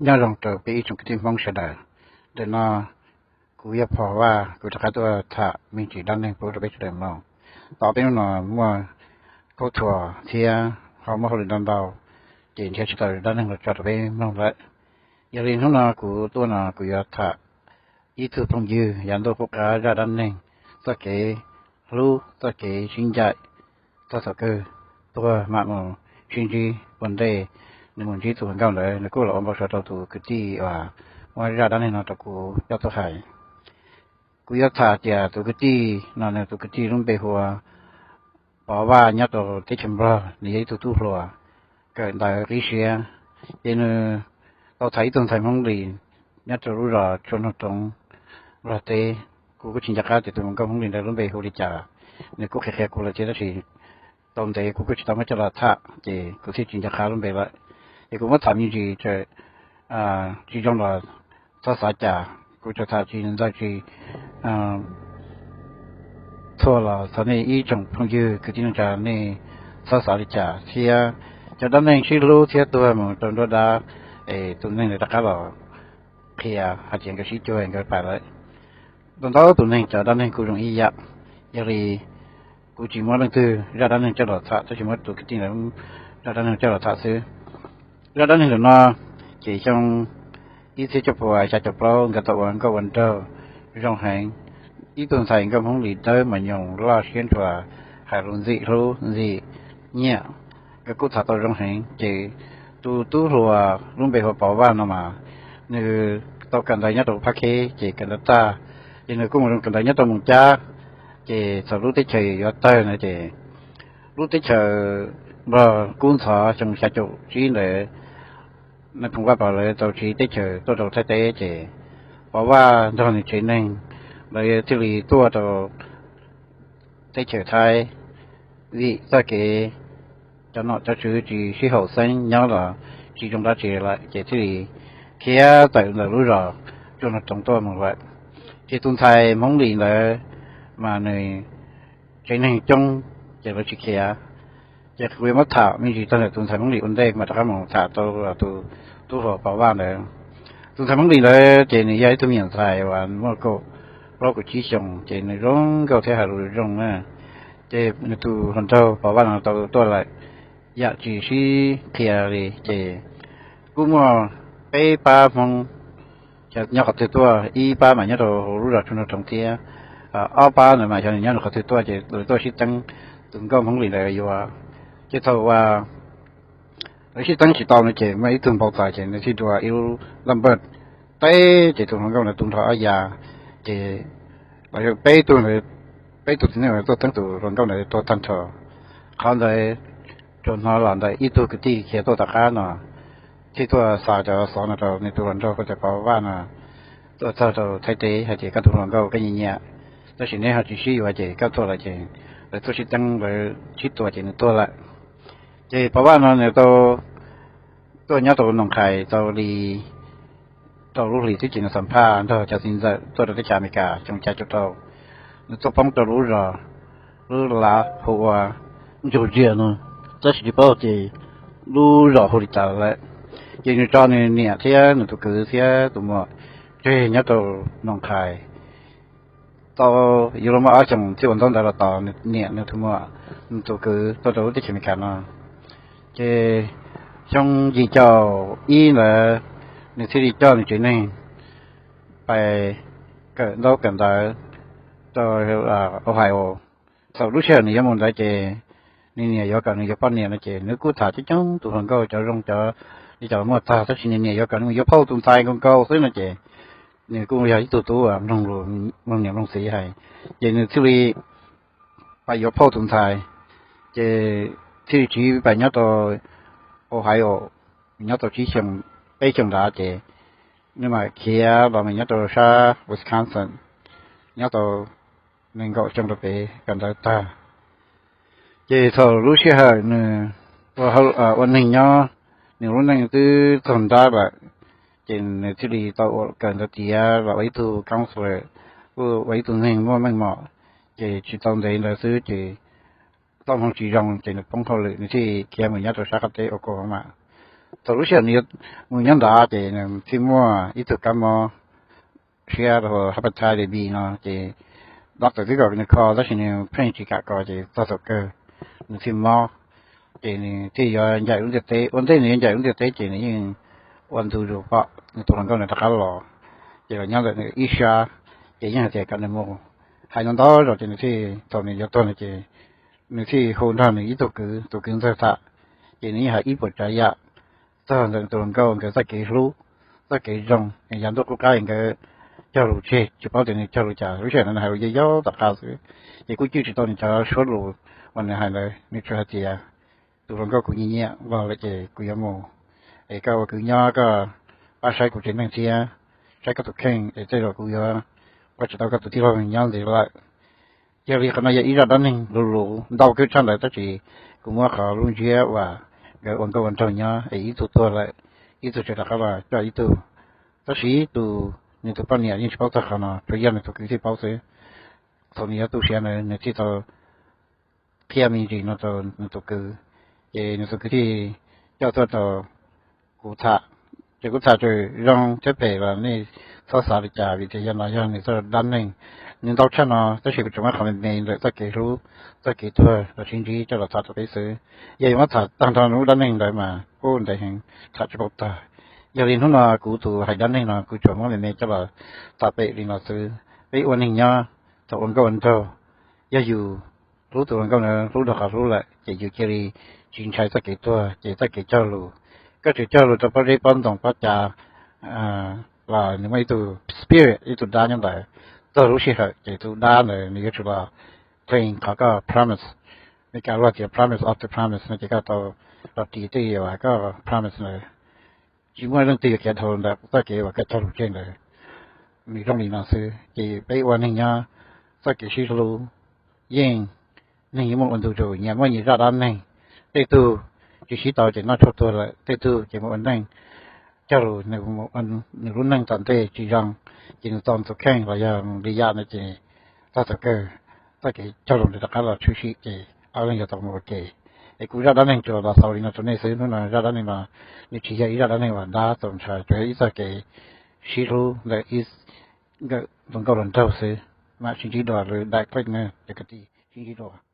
Nyob zoo rau peb ib tsoom kwv tij Hmoob sawv daws. Ntawm no kuv yog Phom Vaj, kuv rov qab tuaj tham me ntsis dab neeg pub rau peb sawv daws mloog. Tom peb hnub no muaj khaub thuas thiab ho muaj hauj lwm ntau ntau, ces nrhiav tsis tau dab neeg los tso rau peb mloog lawm. Yog li hnub no kuv tuaj no kuv yuav tham ib tug phooj ywg yav ntuj qub qab zaj dab neeg, txoj kev hlub, txoj kev sib ncaim, txog thaum kawg tuag mam mus sib ntsib ua ntej. Nws mus ntsib tus hluas nkauj ntawd, nws kuj los ua npau suav rau tus kwv tij uas muab zaj dab neeg no rau kuv coj tuaj hais. Kuv yuav tham tias tus kwv tij no nws tus kwv tij lub npe hu ua Pov Vaj, nyob rau teb chaws Nplog, nws yog ib tug tub hluas kawm ntawv qib siab. Ces nws tau tham ib tug ntxhais Hmoob Lis nyob rau lub zos Tsua Noog Roov, Nplog teb. Kuv kuj tsis nco qab tias tus hluas nkauj Hmoob Lis ntawd lub npe hu li cas, nws kuj qhia qhia kuv lawm thiab, tab sis tau ntev kuv kuj tsis tau muab coj los tham, ces kuv thiaj tsis nco qab lub npe lawm. Ces kuv muab tham me ntsis, tsis zoo los txhob xav cas, kuv tsuas tham tsis ntxaws tsis thuam los thov nej ib tsoom phooj ywg kwv tij neej tsa nej txhob xav li cas thiab. Cov dab neeg sib hlub thiab tuag mus rau nruab dab, es tus neeg ntawd rov qab los qhia hais tias nkawd sib cuag nkawd pais lawm. Ntau ntau tus neeg cov dab neeg kuj zoo ib yam. Yog li kuv tsis muab leej twg zaj dab neeg coj los tham, tab sis muab tus kwv tij ntawd zaj dab neeg coj los tham xwb. Zaj dab neeg ntawm no ces xyoo ib txhiab cuaj puas xya caum plaub nkawd tau ua nkauj ua nraug zoo heev. Ib tug ntxhais nkauj Hmoob Lis dawb mas nyoos loj siab nrhuas, hais lus ntxim hlub ntxim nyiam, nkawd kuj tham tau zoo heev. Ces tus tub hluas lub npe hu ua Pov Vaj no mas nws tau kawm ntawv nyob rau Phab Kheb, ces kawm ntawv tag ces nws kuj mus zoo kawm ntawv nyob rau Moos Cab. Ces thaum lub teb chaws yuav tawg no ces lub teb chaws Nplog kub ntxhov xyoo xya caum tsib ntawd, nais phoo Vaj Pov lawv tau tsiv teb chaws tuaj rau Thaib teb, ces Pov Vaj nrog nws tsev neeg lawv thiaj li tuaj rau teb chaws Thaib. Vim txoj kev cov nom cov tswv tsis sib haum xeeb, nyob los tsis zoo dab tsi lawm, ces thiaj li khiav tawm ntawm lub zos Tsua Noog Roov tuaj mus lawm. Ces tus ntxhais Hmoob Lis ntawd mas nws tsev neeg coob, ces lawv tsis khiav. Ces kuv yuav muab tham me ntsis txog ntawm tus ntxhais Hmoob Lis ua ntej mas rov qab mus tham rau tus tub hluas Pov Vaj ntawd. Tus ntxhais Hmoob Lis ntawd ces nws yog ib tug me nyuam ntxhais uas muaj kaum plaub kaum tsib xyoos, ces nws zoo nkauj thiab hais lus zoo na. Ces nws tus hluas nraug Pov Vaj no tau tuaj lawm, yam tsis sib qhia li, ces kuj muaj peb pab Hmoob nyob qhov twg tuaj, ib pab mas nyob rau hauv lub zos Tsua Noog Roov thiab, ob pab ntawd mas xyov nws nyob rau qhov twg tuaj, ces lawv tuaj sib teeb tus nkauj Hmoob Lis ntawd yuav. Ces thaum uas lawv sib teeb tsis tau no ces muaj ib tug npau taws, ces nws thiaj dua ib lub laj npawj teb, ces tus hluas nkauj ntawd tu nrho ob yav. Ces lawv peb tug, peb tug txiv neej uas tuaj teeb tus hluas nkauj ntawd tuag tag nrho. Qhov ntawd tsuas hnov los ntawm ib tug kwv tij khiav tuaj tom qab no, thiaj tuaj xa cov xov no rau nws tus hluas nraug hu tias Pov Vaj no tuaj txog rau Thaib teb hais tias koj tus hluas nkauj koj nyiam nyiam, tab sis neb ho tsis sib yuav, ces koj tuaj lawm ces lawv tuaj sib teeb lawv sib tua ces nws tuag lawm. Ces Pov Vaj no nws tau tuaj nyob rau Noos Qhais tau li rau lub hlis xwb ces nws xam phaj nrog cov txiv ntxawm tuaj rau teb chaws Amelikas xyoo xya caum rau. Nws tuaj poob rau lub zos, lub lav hu ua Ntsuag Ntsia no, tab sis tsis paub tias lub zos hu li cas lawm. Ces nws tso nws niam thiab nws tus kwv thiab tus muam tseg nyob rau Noos Qhais. Tau yuav luag muaj ob xyoos thiaj ua ntaub ntawv los tos nws niam nws tus muam, nws tus kwv tuaj rau lub teb chaws Amelikas no. Ces xyoo yim caum ib ntawd nws thiaj li coj nws tsev neeg pais kawm ntaub kawm ntawv rau Ohio. Thaum lub sij hawm nws yuav mus ntawd ces nws niam yuav kom nws yuav poj niam no ces nws kuj tham coob coob tus hluas nkauj cov zoo cov li cov muaj tag, tab sis nws niam yuav kom nws mus yuav phauj tus ntxhais nkaus nkaus xwb no ces nws kuj yog ib tug tub uas mloog niam mloog txiv hais, ces nws thiaj li pais yuav phauj tus ntxhais, ces thiaj li tsiv pais nyob rau Ohio, nyob tau tsib xyoos, peb xyoos nrad ces nws mam khiav los mus nyob rau sab Wisconsin, nyob tau nees nkaum xyoo rau pem kawm ntawv tag. Ces thaum lub sij hawm nws ua neeg nyob, nws lub neej twb txog nrab lawm, ces nws thiaj li tau kawm ntawv tiav los ua ib tug counselor, kuj ua ib tug neeg muaj meej mom. Ces tsis tau ntev ntawd xwb ces txoj hmoo tsis zoo ces nws poob hauj lwm, nws thiaj khiav mus nyob rau sab qab teb Oklahoma. Thaum lub sij hawm nws mus nyob ntawd ces nws thiaj muaj ib tug kab mob siab rau hepatitis B no ces doctor twb kom nws kho tab sis nws pheej tsis kam kho ces txog thaum kawg nws thiaj mob. Ces nws thiaj yuav ncaim lub ntiaj teb, ua ntej nws yuav ncaim lub ntiaj teb ces nws yeej ua ntu zus pom nws tus hluas nkauj nws rov qab los, ces los nyob ntawm nws ib sab, ces yeej hais tias kom nws mus. Hais no ntau zaus ces nws thiaj, thaum nws yuav tuag no ces nws thiaj hu nrog nws ib tug kwv, tus kwv ntxawg tham, ces nws yeej hais ib puas tsav yam txog ntawm nws tus hluas nkauj nkawd txoj kev hlub, txoj kev zoo, yav ntuj qub qab nkawd cog lus tseg tsis paub tias nws cog lus cas, lub sij hawm no nws hais lus yog yog tom qab xwb, ces kuj cwj tsis tau nws cov suab lus uas nws hais ntawd, nws tsuas hais tias tus hluas nkauj kuv nyiam nyiam vog lawm ces kuv yuav mus, es koj ua kwv nyob koj pab saib kuv tsev neeg thiab saib koj tus kheej es tej zaum kuv yuav ua tsis tau koj tus tij laug nyob ntev lawm. Yog li qhov no yog ib zaj dab neeg luv luv ntau kawg tshaj ntawd tab sis kuv muab qhov lub ntsiab uas nkawd ua nkauj ua nraug nyob es ib tug tuag lawm, ib tug tseem rov qab los coj ib tug, tab sis tus, nws tus poj niam yeej tsis paub txog qhov no, tsuas yog nws tus kwv thiaj paub xwb. Thaum nws yuav tu siav ntawd nws thiaj tau qhia me ntsis no rau nws tus kwv, ces nws tus kwv thiaj coj tuaj rau kuv tham. Ces kuv tham txawm zoo thiab phem los nej txhob xav li cas vim tias yog no yog nws txoj dab neeg. Nws ntau tshaj no tab sis kuv tsuas muab qhov me me ntawm txoj kev hlub, txoj kev tuag los sib ntsib coj los tham rau peb xwb. Yog yuav muab tham tag nrho nws lub dab neeg ntawd mas kuj ntev heev, tham tsis paub tag. Yog li hnub no kuv tus hais dab neeg no kuv tsuas muab me me coj los tham pem li no xwb. Peb ua neeg nyob thaum ua nkauj ua nraug, yog yus hlub tus hluas nkauj ntawd hlub dhau qhov hlub lawm ces yus cia li tsis ntshai txoj kev tuag ces txoj kev cog lus, koj tseem cog lus rau pob zeb pob ntoo pob cas los nws muaj ib tug spirit, ib tug dab nyob ntawd, txog lub sij hawm ces tus dab ntawd nws yuav tsum los claim qhov koj promise. Meskas luag tias promise after promise no ces koj tau los ris tej yam uas koj promise ntawd. Tsis muaj leej twg yuav khiav dhau ntawm txoj kev uas koj cog lus tseg ntawd. Nws zoo li no xwb ces peb ua neeg nyob txoj kev sib hlub yeej, neeg yeej muaj ua ntu zus, nyias muaj nyias zaj dab neeg. Tej tug tsis sib tau ces noj tshuaj tuag lawm, tej tug ces mus ua neej cog lus, nws lub neej tom ntej tsis zoo ces nws txo tus kheej los yog li yam no ces txog thaum kawg txoj kev cog lus ntawd rov qab los tshwm sim ces ob leeg yuav tau mus ua ke. Es kuv zaj dab neeg tsuas los xaus li no rau nej xwb. Hnub no zaj dab neeg no nws tsis yog ib zaj dab neeg uas dab txaus ntshai, tsuas yog ib txoj kev sib hlub ntawm ib nkawm hluas nkauj hluas nraug xwb. Mam sib ntsib dua lwm daim clip na cov kwv tij, sib ntsib dua.